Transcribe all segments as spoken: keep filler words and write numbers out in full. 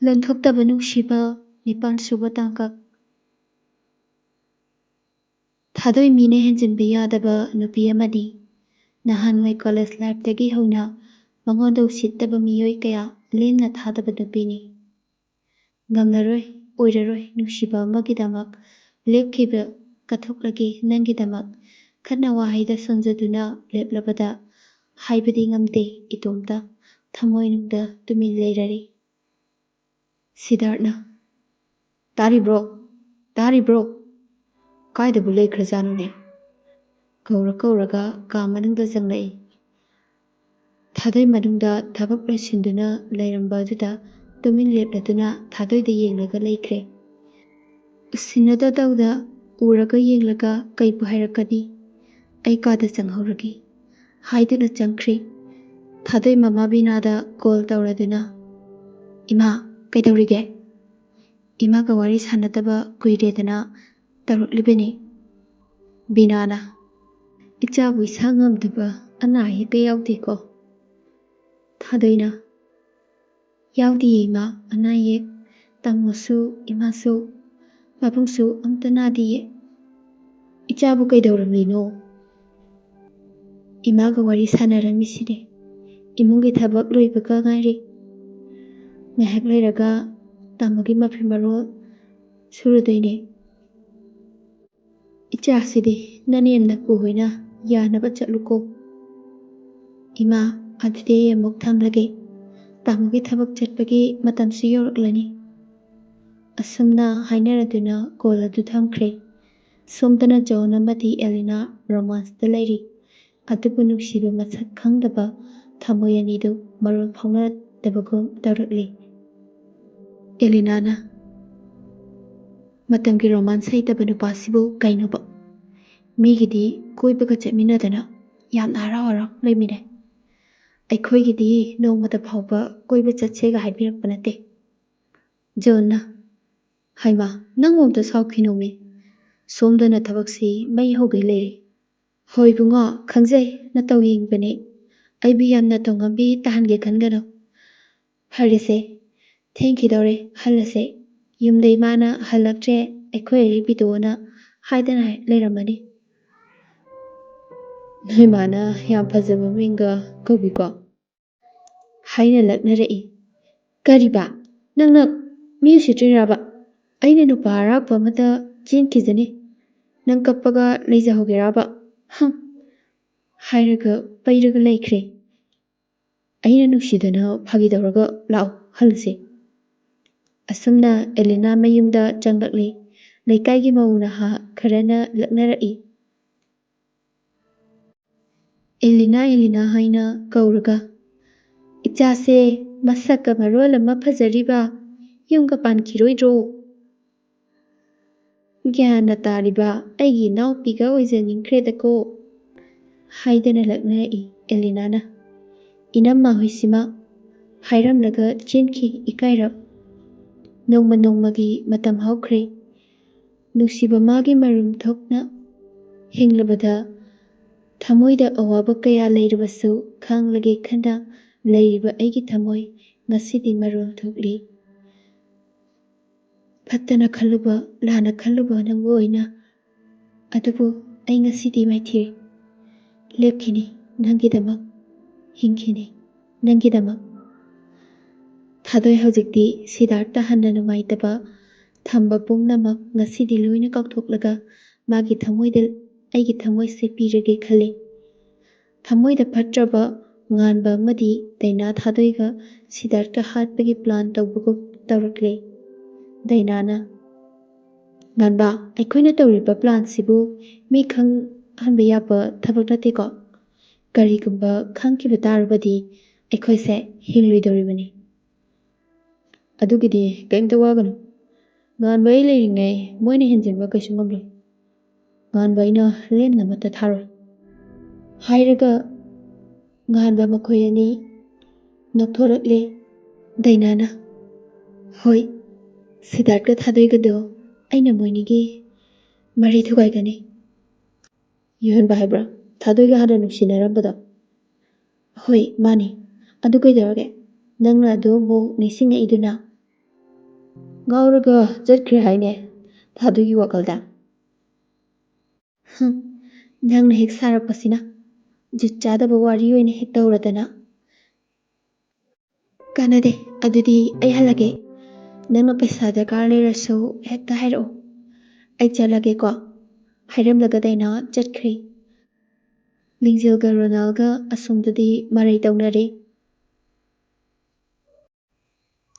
ꯂꯣꯟꯊꯣꯛꯇꯕ ꯅꯨꯡꯁꯤꯕ, ꯅꯤꯄꯥꯟ ꯁꯨꯕ ꯇꯥꯡꯀꯛ꯫ ꯊꯥꯗꯣꯏ ꯃꯤꯅ ꯍꯦꯟꯖꯤꯟꯕ ꯌꯥꯗꯕ ꯅꯨꯄꯤ ꯑꯃꯅꯤ꯫ ꯅꯍꯥꯟꯋꯥꯏ ꯀꯣꯂꯦꯖ ꯂꯥꯏꯐꯇꯒꯤ ꯍꯧꯅ ꯃꯉꯣꯟꯗ ꯎꯁꯤꯠꯇꯕ ꯃꯤꯑꯣꯏ ꯀꯌꯥ ꯂꯦꯝꯅ ꯊꯥꯗꯕ ꯅꯨꯄꯤꯅꯤ꯫ ꯉꯝꯂꯔꯣꯏ, ꯑꯣꯏꯔꯔꯣꯏ ꯅꯨꯡꯁꯤꯕ ꯑꯃꯒꯤꯗꯃꯛ ꯂꯦꯞꯈꯤꯕ ꯀꯠꯊꯣꯛꯂꯒꯦ ꯅꯪꯒꯤꯗꯃꯛ꯫ ꯈꯠꯅ ꯋꯥꯍꯩꯗ ꯁꯣꯟꯖꯗꯨꯅ ꯂꯦꯞꯂꯕꯗ ꯍꯥꯏꯕꯗꯤ ꯉꯝꯗꯦ ꯏꯇꯣꯝꯇ, ꯊꯃꯣꯏꯅꯨꯡꯗ ꯇꯨꯃꯤꯟ ꯂꯩꯔꯔꯤ꯫ ꯁꯤꯗꯥꯔꯠꯅ, "ꯇꯥꯔꯤꯕ꯭ꯔꯣ? ꯇꯥꯔꯤꯕ꯭ꯔꯣ? ꯀꯥꯏꯗꯕꯨ ꯂꯩꯈ꯭ꯔꯖꯥꯠꯅꯣꯅꯦ?" ꯀꯧꯔ ꯀꯧꯔꯒ ꯀꯥ ꯃꯅꯨꯡꯗ ꯆꯪꯂꯛꯏ꯫ ꯊꯥꯗꯣꯏ ꯃꯅꯨꯡꯗ ꯊꯕꯛ ꯂꯣꯏꯁꯤꯟꯗꯨꯅ ꯂꯩꯔꯝꯕ ꯑꯗꯨꯗ ꯇꯨꯃꯤꯟ ꯂꯦꯞꯂꯗꯨꯅ ꯊꯥꯗꯣꯏꯗ ꯌꯦꯡꯂꯒ ꯂꯩꯈ꯭ꯔꯦ꯫ ꯎꯁꯤꯟꯅꯗ ꯇꯧꯗ ꯎꯔꯒ ꯌꯦꯡꯂꯒ ꯀꯩꯕꯨ ꯍꯥꯏꯔꯛꯀꯅꯤ? ꯑꯩ ꯀꯥꯗ ꯆꯪꯍꯧꯔꯒꯦ ꯍꯥꯏꯗꯨꯅ ꯆꯪꯈ꯭ꯔꯦ꯫ ꯊꯥꯗꯣꯏ ꯃꯃꯥ ꯕꯤꯅꯥꯗ ꯀꯣꯜ ꯇꯧꯔꯗꯨꯅ, "ꯏꯃꯥ, ꯀꯩꯗꯧꯔꯤꯒꯦ? ꯏꯃꯥꯒ ꯋꯥꯔꯤ ꯁꯥꯟꯅꯗꯕ ꯀꯨꯏꯔꯦꯗꯅ ꯇꯧꯔꯛꯂꯤꯕꯅꯤ꯫" ꯕꯤꯅꯥꯅ, "ꯏꯆꯥꯕꯨ ꯏꯁꯥ ꯉꯝꯗꯕ ꯑꯅꯥ ꯑꯌꯦꯛꯀ ꯌꯥꯎꯗꯦꯀꯣ?" ꯊꯥꯗꯣꯏꯅ, "ꯌꯥꯎꯗꯤꯌꯦ ꯏꯃꯥ, ꯑꯅꯥ ꯑꯌꯦꯛ꯫ ꯇꯥꯃꯣꯁꯨ, ꯏꯃꯥꯁꯨ, ꯄꯥꯕꯨꯡꯁꯨ ꯑꯝꯇ ꯅꯥꯗꯤꯌꯦ꯫ ꯏꯆꯥꯕꯨ ꯀꯩꯗꯧꯔꯝꯂꯤꯅꯣ?" "ꯏꯃꯥꯒ ꯋꯥꯔꯤ ꯁꯥꯟꯅꯔꯝꯃꯤꯁꯤꯅꯦ꯫ ꯏꯃꯨꯡꯒꯤ ꯊꯕꯛ ꯂꯣꯏꯕꯒ ꯉꯥꯏꯔꯤ꯫ ꯉꯥꯏꯍꯥꯛ ꯂꯩꯔꯒ ꯇꯥꯃꯣꯒꯤ ꯃꯐꯤ ꯃꯔꯣꯜ ꯁꯨꯔꯨꯗꯣꯏꯅꯦ꯫ ꯏꯆꯥꯁꯤꯗꯤ ꯅꯅꯦꯝ ꯅꯀꯨ ꯍꯣꯏꯅ ꯌꯥꯅꯕ ꯆꯠꯂꯨꯀꯣ꯫" "ꯏꯃꯥ, ꯑꯗꯨꯗꯤ ꯑꯩ ꯑꯃꯨꯛ ꯊꯝꯂꯒꯦ꯫ ꯇꯥꯃꯣꯒꯤ ꯊꯕꯛ ꯆꯠꯄꯒꯤ ꯃꯇꯝꯁꯨ ꯌꯧꯔꯛꯂꯅꯤ꯫" ꯑꯁꯨꯝꯅ ꯍꯥꯏꯅꯔꯗꯨꯅ ꯀꯣꯜ ꯑꯗꯨ ꯊꯝꯈ꯭ꯔꯦ꯫ ꯁꯣꯝꯗꯅ ꯖꯣꯟ ꯑꯃꯗꯤ ꯑꯦꯂꯤꯅꯥ ꯔꯣꯃꯥꯟꯁꯇ ꯂꯩꯔꯤ꯫ ꯑꯗꯨꯕꯨ ꯅꯨꯡꯁꯤꯕ ꯃꯁꯛ ꯈꯪꯗꯕ ꯊꯃꯣꯏ ꯑꯅꯤꯗꯨ ꯃꯔꯣꯜ ꯐꯥꯎꯅꯗꯕꯒꯨꯝ ꯇꯧꯔꯛꯂꯤ꯫ ꯑꯦꯂꯤꯅꯥꯅ, "ꯃꯇꯝꯒꯤ ꯔꯣꯃꯥꯟꯁ ꯍꯩꯇꯕ ꯅꯨꯄꯥꯁꯤꯕꯨ ꯀꯩꯅꯣꯕ? ꯃꯤꯒꯤꯗꯤ ꯀꯣꯏꯕꯒ ꯆꯠꯃꯤꯟꯅꯗꯅ ꯌꯥꯝꯅ ꯍꯔꯥꯎ ꯍꯔꯥꯎ ꯂꯩꯃꯤꯟꯅꯩ꯫ ꯑꯩꯈꯣꯏꯒꯤꯗꯤ ꯅꯣꯡꯃꯇ ꯐꯥꯎꯕ ꯀꯣꯏꯕ ꯆꯠꯁꯦꯒ ꯍꯥꯏꯕꯤꯔꯛꯄ ꯅꯠꯇꯦ꯫" ꯖꯣꯟꯅ, "ꯍꯩꯃꯥ, ꯅꯪꯕꯨ ꯑꯝꯇ ꯁꯥꯎꯈꯤꯅꯣꯃꯤ꯫ ꯁꯣꯝꯗꯅ ꯊꯕꯛꯁꯤ ꯃꯩ ꯍꯧꯒꯩ ꯂꯩꯔꯦ꯫" "ꯍꯣꯏ ꯏꯕꯨꯡꯉꯣ, ꯈꯪꯖꯩ, ꯅꯇꯧ ꯌꯦꯡꯕꯅꯤ꯫ ꯑꯩꯕꯨ ꯌꯥꯝꯅ ꯇꯧꯉꯝꯕꯤ ꯇꯥꯍꯟꯒꯦ ꯈꯟꯒꯅꯨ꯫ ꯐꯔꯦꯁꯦ, "ꯊꯦꯡꯈꯤꯗꯧꯔꯦ, ꯍꯜꯂꯁꯦ꯫ ꯌꯨꯝꯗ ꯏꯃꯥꯅ 'ꯍꯜꯂꯛꯇ꯭ꯔꯦ, ꯑꯩꯈꯣꯏ ꯑꯔꯤꯕꯤꯗꯣꯅ' ꯍꯥꯏꯗꯅ ꯂꯩꯔꯝꯃꯅꯤ꯫ ꯅꯣꯏ ꯃꯥꯅ ꯌꯥꯝ ꯐꯖꯕ ꯃꯤꯡꯒ ꯀꯧꯕꯤꯀꯣ" ꯍꯥꯏꯅ ꯂꯛꯅꯔꯛꯏ꯫ "ꯀꯔꯤꯕ? ꯅꯪꯅ ꯃꯤ ꯎꯁꯤꯠꯇ꯭ꯔꯤꯔꯕ? ꯑꯩꯅ ꯅꯨꯄꯥ ꯑꯔꯥꯛꯄ ꯑꯃꯗ ꯆꯦꯟꯈꯤꯖꯅꯤ꯫ ꯅꯪ ꯀꯞꯄꯒ ꯂꯩꯖꯍꯧꯒꯦꯔꯕ? ꯍꯝ!" ꯍꯥꯏꯔꯒ ꯄꯩꯔꯒ ꯂꯩꯈ꯭ꯔꯦ꯫ ꯑꯩꯅ ꯅꯨꯡꯁꯤꯗꯅ ꯐꯥꯒꯤ ꯇꯧꯔꯒ "ꯂꯥꯛꯑꯣ, ꯍꯜꯂꯁꯦ"꯫ ꯑꯁꯨꯝꯅ ꯑꯦꯂꯤꯅꯥ ꯃꯌꯨꯝꯗ ꯆꯪꯂꯛꯂꯤ꯫ ꯂꯩꯀꯥꯏꯒꯤ ꯃꯧ ꯅꯍꯥ ꯈꯔꯅ ꯂꯛꯅꯔꯛꯏ꯫ "ꯑꯦꯂꯤꯅꯥ, ꯑꯦꯂꯤꯅꯥ" ꯍꯥꯏꯅ ꯀꯧꯔꯒ, "ꯏꯆꯥꯁꯦ ꯃꯁꯛꯀ ꯃꯔꯣꯜ ꯑꯃ ꯐꯖꯔꯤꯕ, ꯌꯨꯝꯒ ꯄꯥꯟꯈꯤꯔꯣꯏꯗ꯭ꯔꯣ? ꯒ꯭ꯌꯥꯟꯅ ꯇꯥꯔꯤꯕ ꯑꯩꯒꯤ ꯏꯅꯥꯎꯄꯤꯒ ꯑꯣꯏꯖꯅꯤꯡꯈ꯭ꯔꯦꯗꯀꯣ" ꯍꯥꯏꯗꯅ ꯂꯛꯅꯔꯛꯏ ꯑꯦꯂꯤꯅꯥꯅ꯫ ꯏꯅꯝꯃ ꯍꯣꯏꯁꯤꯃ ꯍꯥꯏꯔꯝꯂꯒ ꯆꯦꯟꯈꯤ ꯏꯀꯥꯏꯔꯞ꯫ ꯅꯣꯡꯃ ꯅꯣꯡꯃꯒꯤ ꯃꯇꯝ ꯍꯧꯈ꯭ꯔꯦ꯫ ꯅꯨꯡꯁꯤꯕ ꯃꯥꯒꯤ ꯃꯔꯨꯝ ꯊꯣꯛꯅ ꯍꯤꯡꯂꯕꯗ, ꯊꯃꯣꯏꯗ ꯑꯋꯥꯕ ꯀꯌꯥ ꯂꯩꯔꯕꯁꯨ ꯈꯥꯡꯂꯒꯦ ꯈꯟꯅ ꯂꯩꯔꯤꯕ ꯑꯩꯒꯤ ꯊꯃꯣꯏ ꯉꯁꯤꯗꯤ ꯃꯔꯣꯜ ꯊꯣꯛꯂꯤ꯫ ꯐꯠꯇꯅ ꯈꯜꯂꯨꯕ, ꯂꯥꯟꯅ ꯈꯜꯂꯨꯕ ꯅꯪꯕꯨ ꯑꯣꯏꯅ꯫ ꯑꯗꯨꯕꯨ ꯑꯩ ꯉꯁꯤꯗꯤ ꯃꯥꯏꯊꯤꯔꯦ꯫ ꯂꯦꯞꯈꯤꯅꯤ ꯅꯪꯒꯤꯗꯃꯛ, ꯍꯤꯡꯈꯤꯅꯤ ꯅꯪꯒꯤꯗꯃꯛ꯫ ꯊꯥꯗꯣꯏ ꯍꯧꯖꯤꯛꯇꯤ ꯁꯤꯗꯥꯔꯠꯇ ꯍꯟꯅ ꯅꯨꯡꯉꯥꯏꯇꯕ ꯊꯝꯕ ꯄꯨꯝꯅꯃꯛ ꯉꯁꯤꯗꯤ ꯂꯣꯏꯅ ꯀꯥꯎꯊꯣꯛꯂꯒ ꯃꯥꯒꯤ ꯊꯃꯣꯏꯗ ꯑꯩꯒꯤ ꯊꯃꯣꯏꯁꯦ ꯄꯤꯔꯒꯦ ꯈꯜꯂꯤ꯫ ꯊꯃꯣꯏꯗ ꯐꯠꯇ꯭ꯔꯕ ꯉꯥꯟꯕ ꯑꯃꯗꯤ ꯗꯥꯏꯅꯥ ꯊꯥꯗꯣꯏꯒ ꯁꯤꯗꯥꯔꯠꯀ ꯍꯥꯠꯄꯒꯤ plan ꯇꯧꯕꯒꯨꯝ ꯇꯧꯔꯛꯂꯦ꯫ ꯗꯥꯏꯅꯥꯅ, "ꯉꯥꯟꯕ, ꯑꯩꯈꯣꯏꯅ ꯇꯧꯔꯤꯕ planꯁꯤꯕꯨ ꯃꯤ ꯈꯪꯍꯟꯕ ꯌꯥꯕ ꯊꯕꯛ ꯅꯠꯇꯦꯀꯣ? ꯀꯔꯤꯒꯨꯝꯕ ꯈꯪꯈꯤꯕ ꯇꯥꯔꯕꯗꯤ ꯑꯩꯈꯣꯏꯁꯦ ꯍꯤꯡꯂꯣꯏꯗꯧꯔꯤꯕꯅꯤ"꯫ "ꯑꯗꯨꯒꯤꯗꯤ ꯀꯔꯤꯝꯇ ꯋꯥꯒꯅꯨ꯫ ꯉꯥꯟꯕ ꯑꯩ ꯂꯩꯔꯤꯉꯩ ꯃꯣꯏꯅ ꯍꯦꯟꯖꯤꯟꯕ ꯀꯩꯁꯨ ꯉꯝꯂꯣꯏ꯫ ꯉꯥꯟꯕ ꯑꯩꯅ ꯂꯦꯝꯅ ꯑꯃꯠꯇ ꯊꯥꯔꯣꯏ" ꯍꯥꯏꯔꯒ ꯉꯥꯟꯕ ꯃꯈꯣꯏ ꯑꯅꯤ ꯅꯣꯛꯊꯣꯔꯛꯂꯦ꯫ ꯗꯥꯏꯅꯥꯅ, "ꯍꯣꯏ, ꯁꯤꯗꯥꯔꯠꯀ ꯊꯥꯗꯣꯏꯒꯗꯣ ꯑꯩꯅ ꯃꯣꯏꯅꯤꯒꯤ ꯃꯔꯤ ꯊꯨꯒꯥꯏꯒꯅꯤ"꯫ ꯌꯣꯟꯕ ꯍꯥꯏꯕ꯭ꯔꯥ? ꯊꯥꯗꯣꯏꯒ ꯍꯥꯟꯅ ꯅꯨꯡꯁꯤꯅꯔꯝꯕꯗꯣ? "ꯍꯣꯏ, ꯃꯥꯅꯤ꯫ ꯑꯗꯨ ꯀꯩꯗꯧꯔꯒꯦ? ꯅꯪꯅ ꯑꯗꯨ ꯑꯃꯨꯛ ꯅꯤꯡꯁꯤꯡꯉꯛꯏꯗꯨꯅ?" ꯉꯥꯎꯔꯒ ꯆꯠꯈ꯭ꯔꯦ ꯍꯥꯏꯅꯦ ꯊꯥꯗꯣꯏꯒꯤ ꯋꯥꯈꯜꯗ꯫ ꯍꯨꯝ, ꯅꯪꯅ ꯍꯦꯛ ꯁꯥꯔꯛꯄꯁꯤꯅ ꯖꯨꯠ ꯆꯥꯗꯕ ꯋꯥꯔꯤ ꯑꯣꯏꯅ ꯍꯦꯛ ꯇꯧꯔꯗꯅ꯫ ꯀꯥꯟꯅꯗꯦ, ꯑꯗꯨꯗꯤ ꯑꯩ ꯍꯜꯂꯒꯦ꯫ ꯅꯪꯅ ꯄꯩꯁꯥ ꯗꯔꯀꯥꯔ ꯂꯩꯔꯁꯨ ꯍꯦꯛꯇ ꯍꯥꯏꯔꯛꯑꯣ, ꯑꯩ ꯆꯠꯂꯒꯦꯀꯣ꯫ ꯍꯥꯏꯔꯝꯂꯒ ꯗꯥꯏꯅꯥ ꯆꯠꯈ꯭ꯔꯦ꯫ ꯂꯤꯡꯖꯦꯜꯒ ꯔꯣꯅꯥꯜꯒ ꯑꯁꯣꯝꯗꯗꯤ ꯃꯔꯩ ꯇꯧꯅꯔꯦ꯫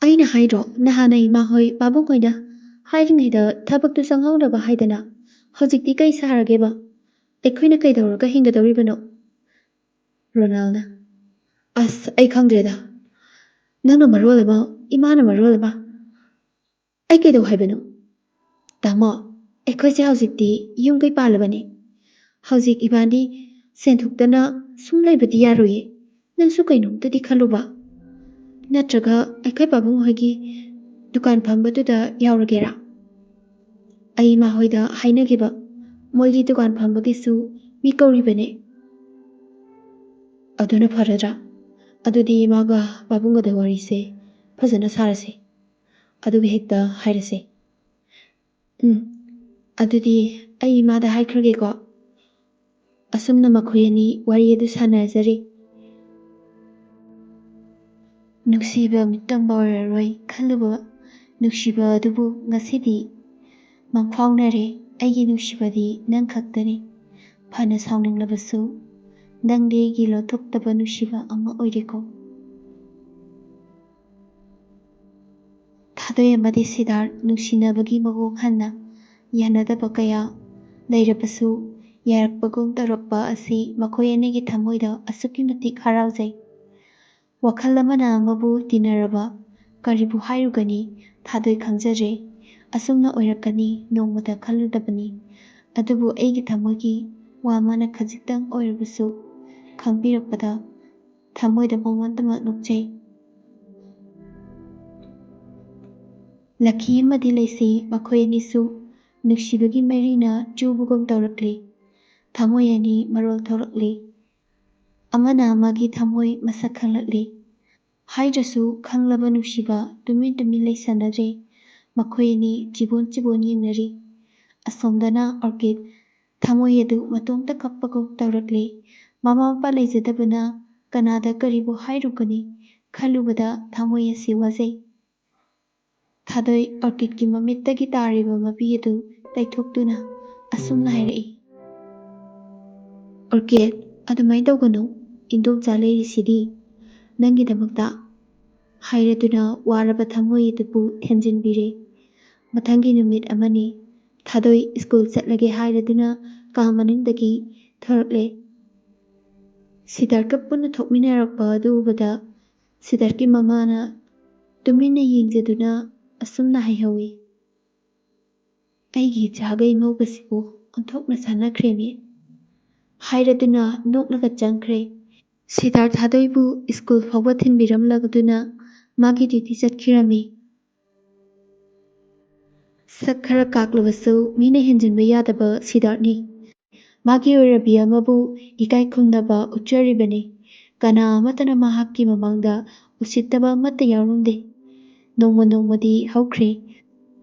ꯑꯩꯅ ꯍꯥꯏꯗ꯭ꯔꯣ, ꯅꯍꯥꯟ ꯑꯩ ꯏꯃꯥ ꯍꯣꯏ ꯄꯥꯕꯨꯡ ꯍꯣꯏꯗ ꯍꯥꯏꯔꯤꯉꯩꯗ ꯊꯕꯛꯇꯨ ꯆꯪꯍꯧꯅꯕ ꯍꯥꯏꯗꯅ? ꯍꯧꯖꯤꯛꯇꯤ ꯀꯩ ꯁꯥꯔꯒꯦꯕ? ꯑꯩꯈꯣꯏꯅ ꯀꯩꯗꯧꯔꯒ ꯍꯤꯡꯒꯗꯧꯔꯤꯕꯅꯣ? ꯔꯣꯅꯥꯜꯅ, ꯑꯁ, ꯑꯩ ꯈꯪꯗ꯭ꯔꯦꯗ꯫ ꯅꯪꯅ ꯃꯔꯣꯜ ꯑꯃ, ꯏꯃꯥꯅ ꯃꯔꯣꯜ ꯑꯃ꯫ ꯑꯩ ꯀꯩꯗꯧ ꯍꯥꯏꯕꯅꯣ? ꯇꯥꯃꯣ, ꯑꯩꯈꯣꯏꯁꯦ ꯍꯧꯖꯤꯛꯇꯤ ꯌꯨꯝ ꯀꯩ ꯄꯥꯜꯂꯕꯅꯤ꯫ ꯍꯧꯖꯤꯛ ꯏꯕꯥꯅꯤ ꯁꯦꯟ ꯊꯣꯛꯇꯅ ꯁꯨꯝ ꯂꯩꯕꯗꯤ ꯌꯥꯔꯣꯏꯌꯦ꯫ ꯅꯪꯁꯨ ꯀꯩꯅꯣꯝꯇꯗꯤ ꯈꯜꯂꯨꯕ꯫ ꯅꯠꯇ꯭ꯔꯒ ꯑꯩꯈꯣꯏ ꯄꯥꯕꯨꯡ ꯍꯣꯏꯒꯤ ꯗꯨꯀꯥꯟ ꯐꯝꯕꯗꯨꯗ ꯌꯥꯎꯔꯒꯦꯔꯥ? ꯑꯩ ꯏꯃꯥ ꯍꯣꯏꯗ ꯍꯥꯏꯅꯈꯤꯕ, ꯃꯣꯏꯒꯤ ꯗꯨꯀꯥꯟ ꯐꯝꯕꯒꯤꯁꯨ ꯃꯤ ꯀꯧꯔꯤꯕꯅꯦ꯫ ꯑꯗꯨꯅ ꯐꯔꯗ꯭ꯔꯥ? ꯑꯗꯨꯗꯤ ꯏꯃꯥꯒ ꯄꯥꯕꯨꯡꯒꯗ ꯋꯥꯔꯤꯁꯦ ꯐꯖꯅ ꯁꯥꯔꯁꯦ, ꯑꯗꯨꯒ ꯍꯦꯛꯇ ꯍꯥꯏꯔꯁꯦ꯫ ꯎꯝ, ꯑꯗꯨꯗꯤ ꯑꯩ ꯏꯃꯥꯗ ꯍꯥꯏꯈ꯭ꯔꯒꯦꯀꯣ꯫ ꯑꯁꯨꯝꯅ ꯃꯈꯣꯏ ꯑꯅꯤ ꯋꯥꯔꯤ ꯑꯗꯨ ꯁꯥꯟꯅꯖꯔꯤ꯫ ꯅꯨꯡꯁꯤꯕ ꯃꯤꯠꯇꯝꯕ ꯑꯣꯏꯔꯔꯣꯏ ꯈꯜꯂꯨꯕ ꯅꯨꯡꯁꯤꯕ ꯑꯗꯨꯕꯨ ꯉꯁꯤꯗꯤ ꯃꯪꯐꯥꯎꯅꯔꯦ꯫ ꯑꯩꯒꯤ ꯅꯨꯡꯁꯤꯕꯗꯤ ꯅꯪ ꯈꯛꯇꯅꯤ꯫ ꯐꯅ ꯁꯥꯎꯅꯤꯡꯂꯕꯁꯨ ꯅꯪꯗꯤ ꯑꯩꯒꯤ ꯂꯣꯟꯊꯣꯛꯇꯕ ꯅꯨꯡꯁꯤꯕ ꯑꯃ ꯑꯣꯏꯔꯦꯀꯣ꯫ ꯊꯥꯗꯣꯏ ꯑꯃꯗꯤ ꯁꯤꯗꯥꯔꯠ ꯅꯨꯡꯁꯤꯅꯕꯒꯤ ꯃꯑꯣꯡ ꯍꯟꯅ ꯌꯥꯅꯗꯕ ꯀꯌꯥ ꯂꯩꯔꯕꯁꯨ, ꯌꯥꯔꯛꯄꯒꯨꯝ ꯇꯧꯔꯛꯄ ꯑꯁꯤ ꯃꯈꯣꯏ ꯑꯅꯤꯒꯤ ꯊꯃꯣꯏꯗ ꯑꯁꯨꯛꯀꯤ ꯃꯇꯤꯛ ꯍꯔꯥꯎꯖꯩ꯫ ꯋꯥꯈꯜ ꯑꯃꯅ ꯑꯃꯕꯨ ꯇꯤꯟꯅꯔꯕ ꯀꯔꯤꯕꯨ ꯍꯥꯏꯔꯨꯒꯅꯤ? ꯊꯥꯗꯣꯏ ꯈꯪꯖꯔꯦ꯫ ꯑꯁꯨꯝꯅ ꯑꯣꯏꯔꯛꯀꯅꯤ ꯅꯣꯡꯃꯇ ꯈꯜꯂꯨꯗꯕꯅꯤ꯫ ꯑꯗꯨꯕꯨ ꯑꯩꯒꯤ ꯊꯃꯣꯏꯒꯤ ꯋꯥ ꯑꯃꯅ ꯈꯖꯤꯛꯇꯪ ꯑꯣꯏꯔꯕꯁꯨ ꯈꯪꯕꯤꯔꯛꯄꯗ ꯊꯃꯣꯏꯗ ꯃꯉꯣꯟꯗꯃꯛ ꯅꯣꯛꯆꯩ꯫ ꯂꯛꯈꯤ ꯑꯃꯗꯤ ꯂꯩꯁꯤ ꯃꯈꯣꯏ ꯑꯅꯤꯁꯨ ꯅꯨꯡꯁꯤꯕꯒꯤ ꯃꯩꯔꯤꯅ ꯆꯨꯕꯒꯨꯝ ꯇꯧꯔꯛꯂꯤ꯫ ꯊꯃꯣꯏ ꯑꯅꯤ ꯃꯔꯣꯜ ꯊꯣꯛꯂꯛꯂꯤ꯫ ꯑꯃꯅ ꯑꯃꯒꯤ ꯊꯃꯣꯏ ꯃꯁꯛ ꯈꯪꯂꯛꯂꯤ꯫ ꯍꯥꯏꯗ꯭ꯔꯁꯨ ꯈꯪꯂꯕ ꯅꯨꯡꯁꯤꯕ ꯇꯨꯃꯤꯟ ꯇꯨꯃꯤꯟ ꯂꯩꯁꯟꯅꯗ꯭ꯔꯦ꯫ ꯃꯈꯣꯏ ꯑꯅꯤ ꯆꯤꯕꯣꯟ ꯆꯤꯕꯣꯟ ꯌꯦꯡꯅꯔꯤ꯫ ꯑꯁꯣꯝꯗꯅ ꯑꯣꯔꯀꯤꯠ ꯊꯃꯣꯏ ꯑꯗꯨ ꯃꯇꯣꯝꯇ ꯀꯞꯄꯒꯨꯝ ꯇꯧꯔꯛꯂꯤ꯫ ꯃꯃꯥ ꯃꯄꯥ ꯂꯩꯖꯗꯕꯅ ꯀꯅꯥꯗ ꯀꯔꯤꯕꯨ ꯍꯥꯏꯔꯨꯒꯅꯤ ꯈꯜꯂꯨꯕꯗ ꯊꯃꯣꯏ ꯑꯁꯤ ꯋꯥꯖꯩ꯫ ꯊꯥꯗꯣꯏ ꯑꯣꯔꯀꯤꯠꯀꯤ ꯃꯃꯤꯠꯇꯒꯤ ꯇꯥꯔꯤꯕ ꯃꯄꯤ ꯑꯗꯨ ꯇꯩꯊꯣꯛꯇꯨꯅ ꯑꯁꯨꯝꯅ ꯍꯥꯏꯔꯛꯏ, "ꯑꯣꯔꯀꯤꯠ, ꯑꯗꯨꯃꯥꯏꯅ ꯇꯧꯒꯅꯨ, ꯏꯟꯗꯣꯝꯆꯥ ꯂꯩꯔꯤꯁꯤꯗꯤ ꯅꯪꯒꯤꯗꯃꯛꯇ," ꯍꯥꯏꯔꯗꯨꯅ ꯋꯥꯔꯕ ꯊꯃꯣꯏ ꯑꯗꯨꯕꯨ ꯊꯦꯝꯖꯤꯟꯕꯤꯔꯦ꯫ ꯃꯊꯪꯒꯤ ꯅꯨꯃꯤꯠ ꯑꯃꯅꯤ꯫ ꯊꯥꯗꯣꯏ ꯁ꯭ꯀꯨꯜ ꯆꯠꯂꯒꯦ ꯍꯥꯏꯔꯗꯨꯅ ꯀꯥ ꯃꯅꯨꯡꯗꯒꯤ ꯊꯣꯔꯛꯂꯦ꯫ ꯁꯤꯗꯥꯔꯠꯀ ꯄꯨꯟꯅ ꯊꯣꯛꯃꯤꯟꯅꯔꯛꯄ ꯑꯗꯨ ꯎꯕꯗ ꯁꯤꯗꯥꯔꯠꯀꯤ ꯃꯃꯥꯅ ꯇꯨꯃꯤꯟꯅ ꯌꯦꯡꯖꯗꯨꯅ ꯑꯁꯨꯝꯅ ꯍꯥꯏꯍꯧꯏ, "ꯑꯩꯒꯤ ꯏꯆꯥꯒ ꯏꯃꯧꯒꯁꯤꯕꯨ ꯑꯣꯟꯊꯣꯛꯅ ꯆꯥꯟꯅꯈ꯭ꯔꯦꯅꯦ," ꯍꯥꯏꯔꯗꯨꯅ ꯅꯣꯛꯂꯒ ꯆꯪꯈ꯭ꯔꯦ꯫ ꯁꯤꯗꯥꯔꯠ ꯊꯥꯗꯣꯏꯕꯨ ꯁ꯭ꯀꯨꯜ ꯐꯥꯎꯕ ꯊꯤꯟꯕꯤꯔꯝꯂꯗꯨꯅ ꯃꯥꯒꯤ ꯗ꯭ꯌꯨꯇꯤ ꯆꯠꯈꯤꯔꯝꯃꯤ꯫ ꯁꯛ ꯈꯔ ꯀꯥꯛꯂꯕꯁꯨ ꯃꯤꯅ ꯍꯦꯟꯖꯤꯟꯕ ꯌꯥꯗꯕ ꯁꯤꯗꯥꯔꯠꯅꯤ꯫ ꯃꯥꯒꯤ ꯑꯣꯏꯔꯕꯤ ꯑꯃꯕꯨ ꯏꯀꯥꯏ ꯈꯨꯝꯅꯕ ꯎꯠꯆꯔꯤꯕꯅꯤ꯫ ꯀꯅꯥ ꯑꯃꯠꯇꯅ ꯃꯍꯥꯛꯀꯤ ꯃꯃꯥꯡꯗ ꯎꯁꯤꯠꯇꯕ ꯑꯃꯠꯇ ꯌꯥꯎꯔꯝꯗꯦ꯫ ꯅꯣꯡꯃ ꯅꯣꯡꯃꯗꯤ ꯍꯧꯈ꯭ꯔꯦ꯫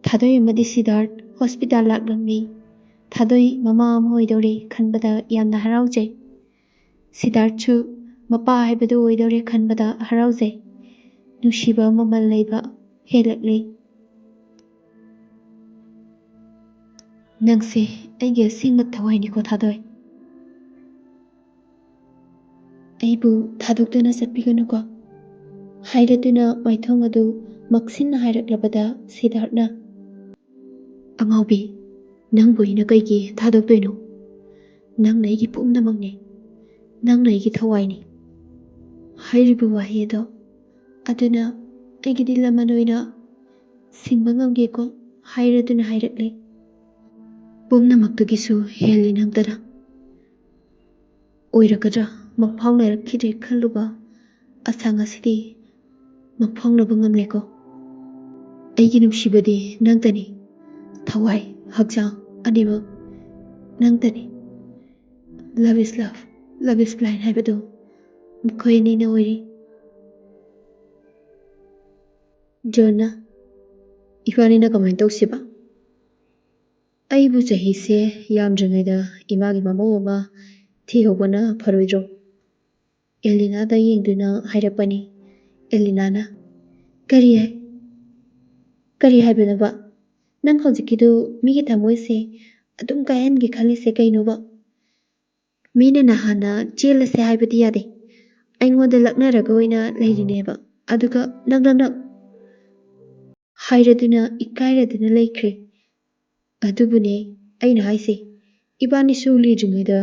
ꯊꯥꯗꯣꯏ ꯑꯃꯗꯤ ꯁꯤꯗꯥꯔꯠ ꯍꯣꯁꯄꯤꯇꯥꯜ ꯂꯥꯛꯂꯝꯃꯤ꯫ ꯊꯥꯗꯣꯏ ꯃꯃꯥ ꯑꯃ ꯑꯣꯏꯗꯧꯔꯦ ꯈꯟꯕꯗ ꯌꯥꯝꯅ ꯍꯔꯥꯎꯖꯩ꯫ ꯁꯤꯗꯥꯔꯠꯁꯨ ꯃꯄꯥ ꯍꯥꯏꯕꯗꯨ ꯑꯣꯏꯗꯧꯔꯦ ꯈꯟꯕꯗ ꯍꯔꯥꯎꯖꯩ꯫ ꯅꯨꯡꯁꯤꯕ ꯃꯃꯜ ꯂꯩꯕ ꯍꯦꯜꯂꯛꯂꯦ꯫ "ꯅꯪꯁꯦ ꯑꯩꯒꯤ ꯑꯁꯦꯡꯕ ꯊꯋꯥꯏꯅꯤꯀꯣ ꯊꯥꯗꯣꯏ꯫ ꯑꯩꯕꯨ ꯊꯥꯗꯣꯛꯇꯨꯅ ꯆꯠꯄꯤꯒꯅꯨꯀꯣ," ꯍꯥꯏꯔꯗꯨꯅ ꯃꯥꯏꯊꯣꯡ ꯑꯗꯨ ꯃꯛꯁꯤꯟꯅ ꯍꯥꯏꯔꯛꯂꯕꯗ ꯁꯤꯗꯥꯔꯠꯅ, "ꯑꯉꯥꯎꯕꯤ, ꯅꯪꯕꯨ ꯑꯩꯅ ꯀꯩꯒꯤ ꯊꯥꯗꯣꯛꯇꯣꯏꯅꯣ? ꯅꯪꯅ ꯑꯩꯒꯤ ꯄꯨꯝꯅꯃꯛꯅꯤ꯫ ꯅꯪꯅ ꯑꯩꯒꯤ ꯊꯋꯥꯏꯅꯤ꯫ ꯍꯥꯏꯔꯤꯕ ꯋꯥꯍꯩ ꯑꯗꯣ ꯑꯗꯨꯅ ꯑꯩꯒꯤꯗꯤ ꯂꯃꯟ ꯑꯣꯏꯅ ꯁꯤꯡꯕ ꯉꯝꯒꯦꯀꯣ," ꯍꯥꯏꯔꯗꯨꯅ ꯍꯥꯏꯔꯛꯂꯦ꯫ "ꯄꯨꯝꯅꯃꯛꯇꯒꯤꯁꯨ ꯍꯦꯜꯂꯤ ꯅꯪꯇꯅ꯫ ꯑꯣꯏꯔꯛꯀꯗ꯭ꯔꯥ ꯃꯪꯐꯥꯎꯅꯔꯛꯈꯤꯗ꯭ꯔꯦ ꯈꯜꯂꯨꯕ ꯑꯁꯥ ꯉꯁꯤꯗꯤ ꯃꯪꯐꯥꯎꯅꯕ ꯉꯝꯂꯦꯀꯣ꯫ ꯑꯩꯒꯤ ꯅꯨꯡꯁꯤꯕꯗꯤ ꯅꯪꯇꯅꯤ, ꯊꯋꯥꯏ ꯍꯛꯆꯥꯡ ꯑꯅꯤꯃꯛ ꯅꯪꯇꯅꯤ꯫ Love is love, love is blind ꯍꯥꯏꯕꯗꯨ ꯃꯈꯣꯏ ꯑꯅꯤꯅ ꯑꯣꯏꯔꯤ꯫" ꯖꯣꯟꯅ꯫ ꯏꯕꯥꯅꯤꯅ ꯀꯃꯥꯏꯅ ꯇꯧꯁꯤꯕ? ꯑꯩꯕꯨ ꯆꯍꯤꯁꯦ ꯌꯥꯝꯗ꯭ꯔꯤꯉꯩꯗ ꯏꯃꯥꯒꯤ ꯃꯃꯧ ꯑꯃ ꯊꯤꯍꯧꯕꯅ ꯐꯔꯣꯏꯗ꯭ꯔꯣ? ꯑꯦꯂꯤꯅꯥꯗ ꯌꯦꯡꯗꯨꯅ ꯍꯥꯏꯔꯛꯄꯅꯤ꯫ ꯑꯦꯂꯤꯅꯥꯅ, "ꯀꯔꯤ ꯍꯥꯏ-, ꯀꯔꯤ ꯍꯥꯏꯕꯅꯣꯕ? ꯅꯪ ꯍꯧꯖꯤꯛꯀꯤꯗꯨ ꯃꯤꯒꯤ ꯊꯃꯣꯏꯁꯦ ꯑꯗꯨꯝ ꯀꯥꯏꯍꯟꯒꯦ ꯈꯜꯂꯤꯁꯦ ꯀꯩꯅꯣꯕ? ꯃꯤꯅ ꯅꯍꯥꯟꯅ ꯆꯦꯜꯂꯁꯦ ꯍꯥꯏꯕꯗꯤ ꯌꯥꯗꯦ꯫ ꯑꯩꯉꯣꯟꯗ ꯂꯛꯅꯔꯒ ꯑꯣꯏꯅ ꯂꯩꯔꯤꯅꯦꯕ꯫ ꯑꯗꯨꯒ ꯅꯪ, ꯅꯪ, ꯅꯪ ꯍꯥꯏꯔꯗꯨꯅ ꯏꯀꯥꯏꯔꯗꯨꯅ ꯂꯩꯈ꯭ꯔꯦ꯫ ꯑꯗꯨꯕꯨꯅꯦ ꯑꯩꯅ ꯍꯥꯏꯁꯦ, ꯏꯕꯥꯅꯤꯁꯨ ꯂꯤꯗ꯭ꯔꯤꯉꯩꯗ,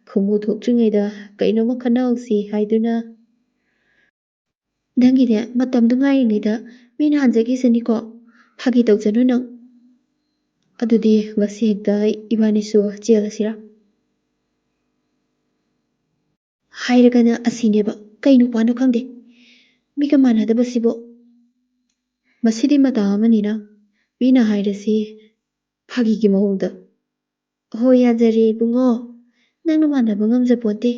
ꯈꯣꯡꯎ ꯊꯣꯛꯇ꯭ꯔꯤꯉꯩꯗ ꯀꯩꯅꯣꯝꯃ ꯈꯟꯅꯍꯧꯁꯤ ꯍꯥꯏꯗꯨꯅ꯫ ꯅꯪꯒꯤꯅꯦ, ꯃꯇꯝꯗꯨ ꯉꯥꯏꯔꯤꯉꯩꯗ ꯃꯤꯅ ꯍꯟꯖꯈꯤꯁꯅꯤꯀꯣ꯫ ꯐꯥꯒꯤ ꯇꯧꯖꯅꯨ ꯅꯪ꯫ ꯑꯗꯨꯗꯤ ꯉꯁꯤ ꯍꯦꯛꯇ ꯏꯕꯥꯅꯤꯁꯨ ꯆꯦꯜꯂꯁꯤꯔꯥ?" ꯍꯥꯏꯔꯒꯅ ꯑꯁꯤꯅꯦꯕ, ꯀꯩ ꯅꯨꯄꯥꯅꯣ ꯈꯪꯗꯦ, ꯃꯤꯒ ꯃꯥꯟꯅꯗꯕꯁꯤꯕꯣ꯫ ꯃꯁꯤꯗꯤ ꯃꯇꯥ ꯑꯃꯅꯤꯅ, ꯃꯤꯅ ꯍꯥꯏꯔꯁꯤ ꯐꯥꯒꯤꯒꯤ ꯃꯑꯣꯡꯗ꯫ "ꯍꯣꯏ, ꯌꯥꯖꯔꯦ ꯏꯕꯨꯡꯉꯣ, ꯅꯪꯅ ꯃꯥꯟꯅꯕ ꯉꯝꯖꯄꯣꯟꯇꯦ꯫